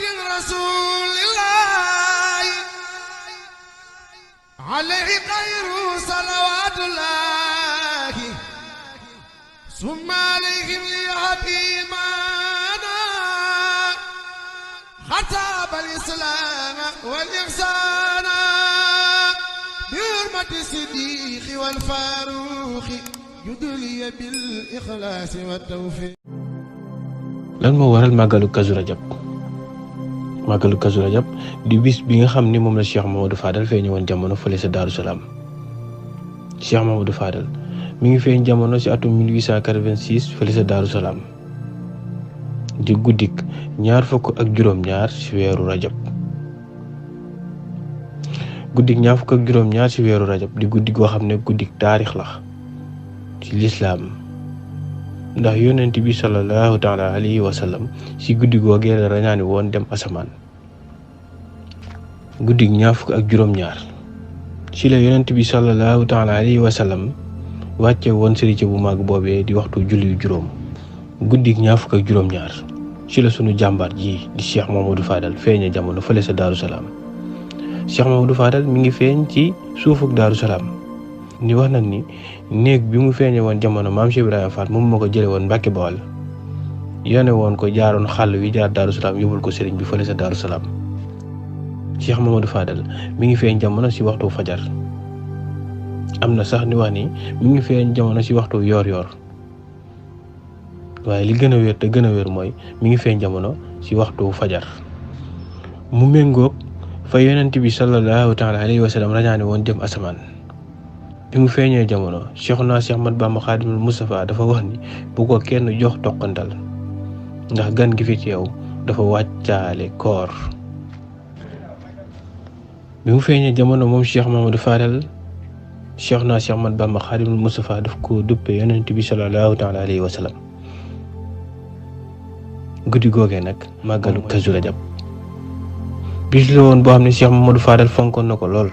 رسول الله عليه خير صلوات الله ثم عليهم ليحكيمانا خطاب الإسلام والإحسان بحرمة الصديق والفاروق يدلي بالإخلاص والتوفيق. lan moo waral màggalu Kazu Rajab? màggalu Kazu Rajab di bis bi nga xam ni moom la Cheikh Mamadou Fadal feeñu woon jamono fële sa Daaru Salaam. Cheikh Mamadou Fadal mi ngi feeñ jamono ci atum 1886 fële sa Daaru Salaam di guddik 22 ci weeru rajab. guddik 22 ci weeru rajab di guddi goo xam ne guddik taarix la ci lislaam, ndax yonent bi sallallahu taala alayhi wa sallam ci guddi googee la rañaani woon dem asamaan. guddik 22 ci la yonent bi sallallahu taala alayhi wa sallam wàcce woon sëriñ bu mag boobee di waxtu julli juróom. guddik 22 ci la sunu jàmbaar ji di Cheikh Mamadou Fadal feeñe jamono fële sa Daaru Salaam. Cheikh Mamadou Fadal mi ngi feeñ ci suufuk Daaru Salaam. ni wax nañ ni néeg bi mu feeñe woon jamono maam Cheikh Ibrahima Fall moom moo ko jële woon Mbàkke Bawal yone woon ko jaaroon xàll wi jaar Daaru Salaam yóbbul ko sëriñ bi fële sa Daaru Salaam. Cheikh Mamadou Fadal mi ngi feeñ jamono ci waxtu fajar. am na sax ni wax ni mi ngi feeñ jamono ci waxtu yoor yoor, waaye li gën a wér te gën a wér mooy mi ngi feeñ jamono ci waxtu fajar. mu méngoog fa yonent bi sallallahu taala alayhi wa sallam rañaane woon jëm asamaan. bi mu feeñee jamono Cheikhuna Cheikh Ahmad Bamba Xaadimul Mustafa dafa wax ni bu ko kenn jox toqantal ndax gan gi fi teew dafa wàccaale koor. bi mu feeñee jamono moom Cheikh Mamadou Fadal Cheikhuna Cheikh Ahmad Bamba Xaadimul Mustafa daf ko duppe yonent bi sallallahu taala alayhi wa sallam. guddi googee nag màggalu Kazu Rajab bis la woon boo xam ne Cheikh Mamadou Fadal fonkoon na ko lool.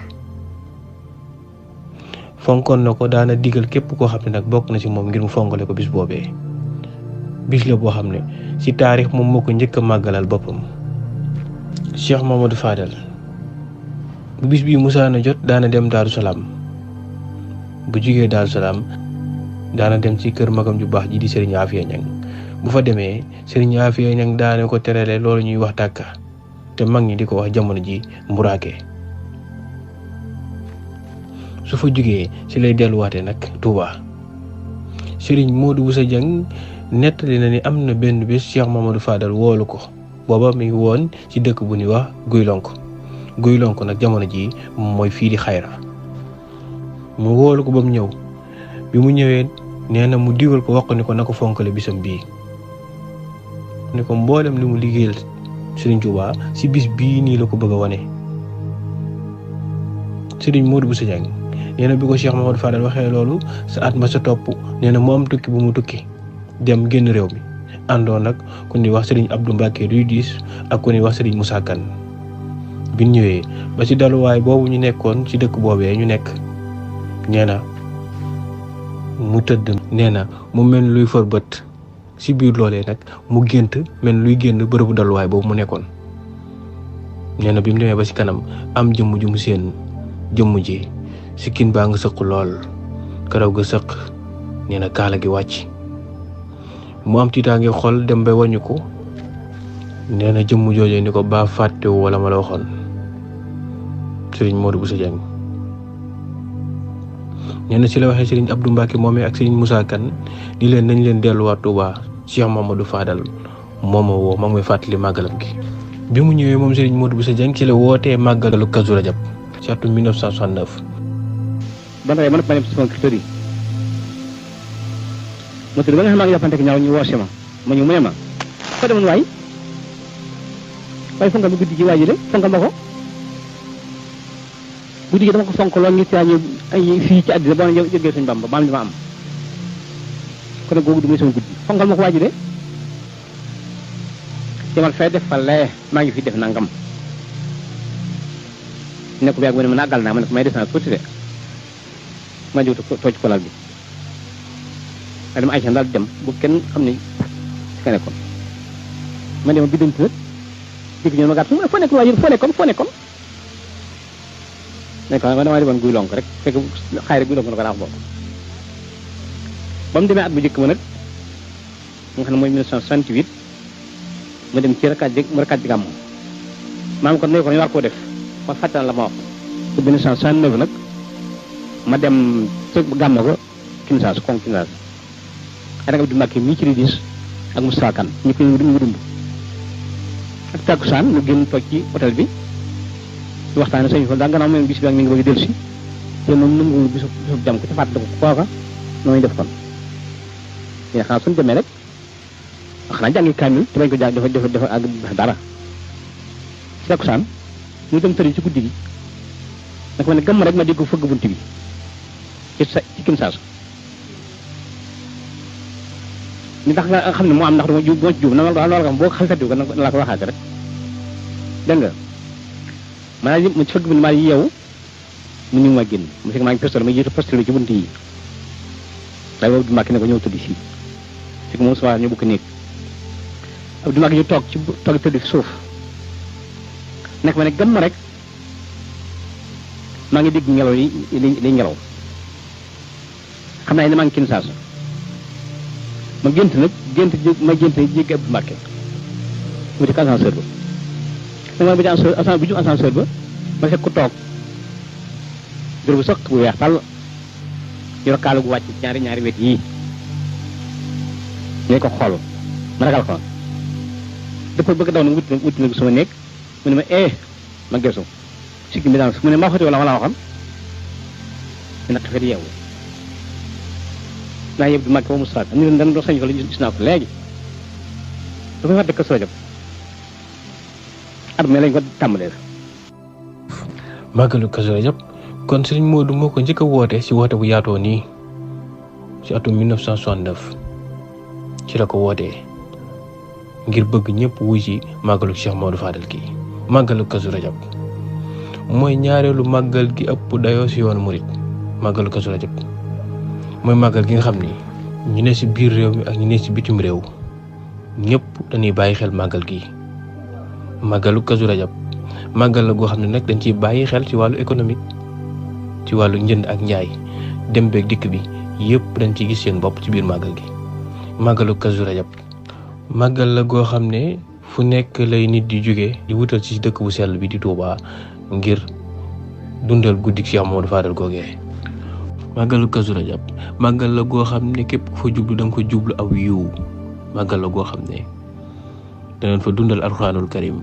fonkoon na ko daana digal képp koo xam ne nag bokk na ci moom ngir mu fonkale ko bis boobee. bis la boo xam ne ci taarix moom moo ko njëkk a màggalal boppam. Cheikh Mamadou Fadal bu bis bii musaana jot daana dem Daaru Salaam. bu jugee Daaru Salaam daana dem ci kër magam ju baax ji di Serigne Afia Ñang. bu fa demee Serigne Afia Ñang daane ko terale loolu ñuy wax tàkka te mag ñi di ko wax jamono ji mburaake. su fa jugee ci lay delluwaatee nag Touba. Serigne Modou Bousso Dieng nettali na ni am na benn bés Cheikh Mamadou Fadal woolu ko booba mi ngi woon ci dëkk bu ñuy wax Guy Lonk nag jamono ji mooy fii di Xayra. mu woolu ko ba mu ñëw bi mu ñëwee nee na mu digal ko wax ni ko na ko fonkale bisam bii ni ko mboolem li mu liggéeyal Serigne Touba ci bis bii nii la ko bëgg a wane. Serigne Modou Bousso Dieng nee na bi ko Cheikh Mamadou Fadal waxee loolu sa at ma sa topp nee na mu am tukki bu mu tukki dem génn réew mi àndoon nag ku ñuy wax Serigne Abdou Mbacke Ruy Diis ak ku ñuy wax Serigne Moussa Kane. bi ñu ñëwee ba ci daluwaay boobu ñu nekkoon ci dëkk boobee ñu nekk nee na mu tëdd nee na mu mel luy for bët ci biir loolee nag mu gént mel luy génn bërëbu daluwaay boobu mu nekkoon. nee na bi mu demee ba ci kanam am jëmm ju mu seen jëmm ji sikkin baa nga sëq lool karaw ga sëq nee na kaala gi wàcc mu am tiitaange xol dem ba wàññi ko nee na jëmm joojee ni ko baa fàttewu wala ma la waxoon. Serigne Modou Bousso Dieng nee na ci la waxee Serigne Abdou Mbacke moomee ak Serigne Moussa Kane di leen nañ leen delluwaat Touba. Cheikh Mamadou Fadal mooma woo ma ngi fàttali màggalam gi. bi mu ñëwee moom Serigne Modou Bousso Dieng ci la wootee màggalu Kazu Rajab ci atum 1969. ba nga mën a dem ci sama kër yi ma tudd ba nga xam maa ngi jàppante ak ñaaw ñu woose ma ñu mu ne ma fa demoon waay fonkal ma guddi gi waay ji de fonkal ma ko guddi gi dama ko fonk lool ngir caañu ay fii ci àddina boo ne jógee suñu Bamba maam li ma am kon nag googu du muy sama guddi fonkal ma ko waay ji de demal fay def fa lee maa ngi fi def nangam ne ko bi ak ma ne ma naggal naa ma ne ko may des naa tuuti de ma jóg tooj ko lal bi waaye dama ay daal dem bu kenn xam ne ci ka nekkoon ma dema biddanti nag dégg ñu ma gàtt foo nekk waajur foo nekkoon nekk ma dama demoon guy lonk rek fekk xaay rek guy lonk na ko daa bokk ba mu demee at bu njëkk ma nag nga xam ne mooy 1968 ma dem ci rakaat ji gàmmu maam kon ne ko ñu war koo def kon fàttan la ma wax ci 1969 nag ma dem ci gàmmu ko Kinshasa ay nag Abdou Mbacké mii ci ridis ak Moustapha Kane ñu koy dund ak takkusaan mu génn toog ci hôtel bi waxtaane sëñ fa daa gannaaw moom bis bi ak mi ngi bëgg dellu si te moom nangu bisu jam ko ci fàttaliku kooka nooñu def kon mais xanaa suñu demee rek xanaa jàngi kaamil te bañ ko jàng dafa ak dara ci takkusaan ñu dem tëri ci guddi gi nag ma ne gàmm rek ma dégg ko fëgg bunt bi ci Kinshasa li tax nga xam ne moo am ndax dama moo ci juum na loolu xam boo ko xalfati ko na la ko waxaate rek dégg nga maanaam mu ci fëgg bi maa yi yeewu mu ñu ma génn mu fekk maa ngi postal ma jiitu postal ci bunt yi waaye boobu Abdou Mbacké ne ko ñëw tëdd fii fekk moom suba ñu bukk néeg Abdou Mbacké ñu toog tëdd fi suuf nekk ma ne gàmm rek maa ngi dégg ngelaw yi li ngelaw xam naa ne maa ngi Kinshasa ma gént jéggi Abdou Mbacké mu di ko ascenseur ba dama ba ci ascenseur ba ma fekk ku toog jër bu sëq bu weex tàll yor kaalu gu wàcc ñaari wet yii ne ko xool ma ragal ko dafa bëgg daw nag wuti nag sama néeg mu ne ma ma gesu sikki mi daan mu ne ma waxati wala waxam mi nag xafet yeewu naa yëpp du Mbacké ba mu saag am ni dañ doon sañ fa la gis naa ko léegi da koy fàtte Kazu Rajab at mi lañ ko tàmbalee màggalu Kazu Rajab kon Serigne Modou moo ko njëkk a woote si woote bu yaatoo nii si atum 1969 ci la ko wootee ngir bëgg ñëpp wuy ci màggalu Cheikh Modou Fadal gi màggalu Kazu Rajab mooy ñaareelu màggal gi ëpp dayoo si yoonu murit màggalu Kazu Rajab mooy màggal gi nga xam ni ñu ne si biir réew mi ak ñu ne si bitim réew ñëpp dañuy bàyyi xel màggal gi màggalu Kazu Rajab màggal la goo xam ne nag dañ ciy bàyyi xel ci wàllu économique ci wàllu njënd ak njaay dem beeg dikk bi yëpp dañ ciy gis seen bopp ci biir màggal gi màggalu Kazu Rajab màggal la goo xam ne fu nekk lay nit di jóge di wutal ci dëkk bu sell bi di Touba ngir dundal guddik Cheikh Modou Fadal googee màggalu Kazu Rajab màggal la goo xam ne képp ku fa jublu da nga ko jublu aw yiw màggal la goo xam ne danañ fa dundal alxuraanul karim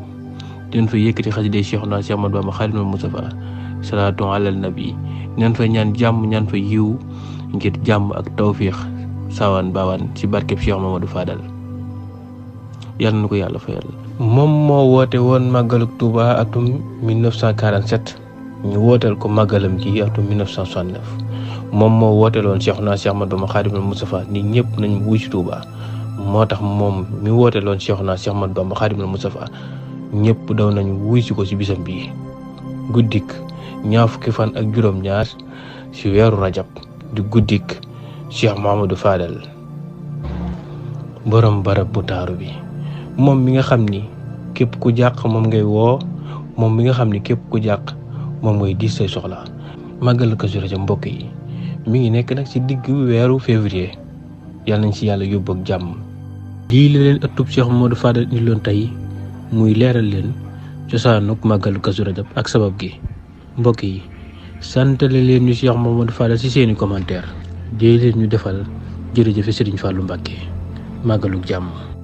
dinañ fa yëkkati xasida Cheikhuna Cheikh Ahmadou Bamba Xaadimul Mustafa salaatu alal nabi dinañ fa ñaan jàmm ñaan fa yiw ngir jàmm ak tawfiix sawan bawan ci barkeb Cheikh Mamadou Fadal yàlla na ko yàlla fayal. moom moo woote woon màggaluk Touba atum 1947 ñu wooteel ko màggalam ci atum 1969 moom moo wooteeloon Cheikhuna Cheikh Ahmadou Bamba Xaadimul Mustafa ni ñëpp nañ wuy ci Touba moo tax moom mi wooteeloon Cheikhuna Cheikh Ahmadou Bamba Xaadimul Mustafa ñëpp daw nañ wuy ci ko ci bisam bii guddik ñaar fukki fan ak juróom-ñaar ci weeru rajab di guddik Cheikh Mamadou Fadal borom barab bu taaru bi moom mi nga xam ni képp ku jàq moom ngay woo moom mi nga xam ni képp ku jàq moom ngay diis say soxla màggal Kazu Rajab mbokk yi mi ngi nekk nag ci digg weeru février yàlla nañ ci yàlla yóbbu ak jàmm. lii la leen ëttub Cheikh Mamadou Fadal indi loon tey muy leeral leen cosaanuk màggalu Kazu Rajab ak sabab gi mbokk yi santale leen ñu Cheikh Mamadou Fadal ci seeni commentaire dee leen ñu defal jërëjëf Serigne Fallou Mbacké màggaluk jàmm.